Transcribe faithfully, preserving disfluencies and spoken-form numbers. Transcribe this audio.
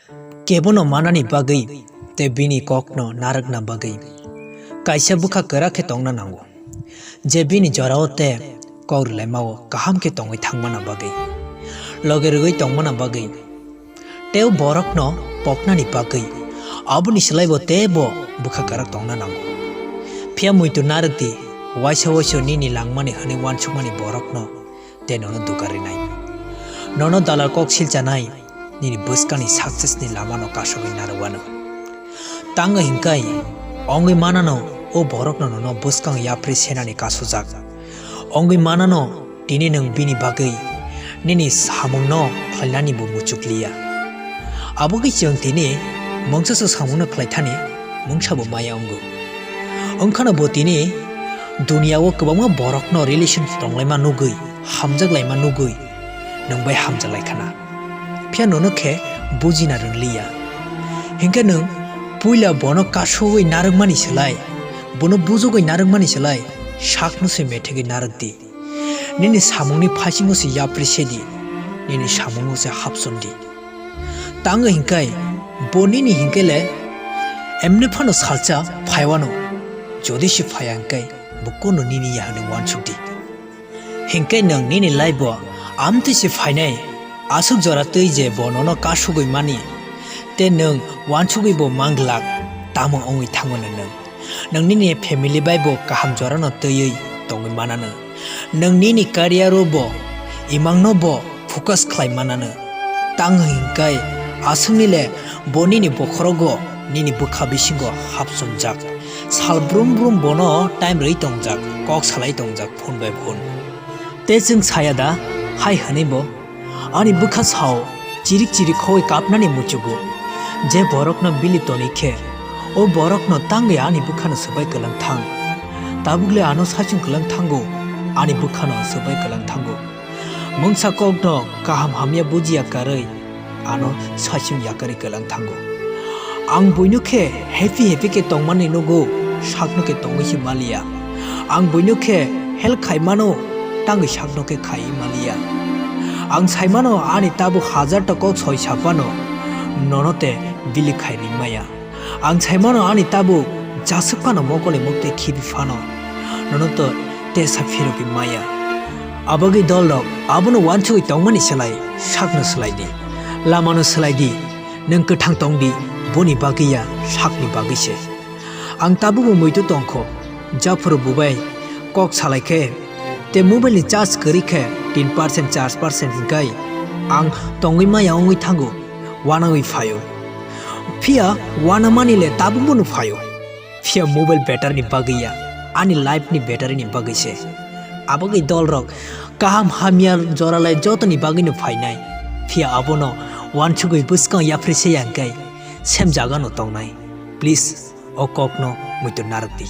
Kebono manani bagwi tei bini kokno narwkna bagwi kaisa bwkha kwrak khe tongna nango, je bini jorao tei kok rwlaimao kaham khe tongwi thangmana bagwi, loge rwgwi tongmana bagwi, tei o borokno poknani bagwi, aboni slaibo teibo bwkha kwrak tongna nango. Phiya muitu narwk di, waisa waisa nini langmani hwnwi uansukmani borokno tei nono duka rinai. Nono dalal kok silchanai, nini bwskangni success ni lamano kasugwi narwkwanw. Tangwi hinkai, ongwi manano o borokno nono bwskang yapri senani kasujak. Ongwi manano tini nwng bini bagwi nini samungno khlainani bo muchuk liya. Abo khe chwng tini mungsa se samungno khlaithani mungsa bo maya wngo. Wngkhano bo tini duniya o kwbangma borokno relation tonglaima nugwi, hamjak laima nugwi nwng bai hamjak lai khana. Phiya nono khe bujina rwngliya. Hinkhe nwng puila bono kasugwi narwkmani slai, bono bujugwi narwkmani slai, sakno se methegwi narwk di. Nini samungni phasingo se yapri se di, nini samungno se hapson di. Tangwi hinkai bo nini hinkai le emne phano salsa phaiwano. Jodi se phaiya hinkai bo kono nini ya hwnwi uansuk di. Hinkai nwng nini life o amtwi se phainai, aswk jora twi je bo nono kasugwi mani, tei nwng uansugwi bo manglak, tamo wngwi thangmano nwng? Nwng nini family bai bo kaham jorano twiwi tongwi manano. Nwng nini career o bo, imangno bo focus khlai manano. Tang hinkai aswkni le bo nini bokhorogo, nini bwkha bisingo hapsonjak. Sal brum brum bono time rwi tongjak, kok salai tongjak phone bai phone. Tei chwng saya da, hai hwnwi bo, ani bwkha sao chirik chirik khogwi kapnani muchugo. Je borokno bili toni khe, o borokno tangwi ani bwkhano swbai kwlang thang. Tabukle ano saichung kwlang thango, ani bwkhano swbai kwlang thango. Mungsa kokno kaham hamya bujiya karwi, ano saichung yakarwi kwlang thango. Ang buino khe happy happy khe tongmani nugo, sakno khe tongwi se maliya. Ang buino khe help khai mano, tangwi sakno khe khai maliya. Ang sai mano ani tabuk hazar ta kok soi sa phano, nono te bili khai ri maya. Ang sai mano ani tabuk jaswk phano mokol ni mukte khibi phano, nono to tesa phirogwi maya. Abagwi dolrok abono uansugwi tongmani slai sakno swlai di, lamano swlai di. Nwng kwthang tong di, boni bagwi ya, sakni bagwi se. Ang tabukbo muitu tongkho, japhuru bubai kok salai khe, tei mobile ni charge kwrwi khe tin percent, char percent hinkai ang tongwi maya wngwi thango, uanangwi phaio. Phiya uanamani le tabukbo no phaio. Phiya mobile battery ni bagwi ya, ani life ni battery ni bagwi se. Abagwi dolrok kaham hamya joralai jotoni bagwi no phainai. Phiya abono uansugwi bwskang yapri se ya hinkai sem jaga no tongnai. Please, o kokno muitu narwk di.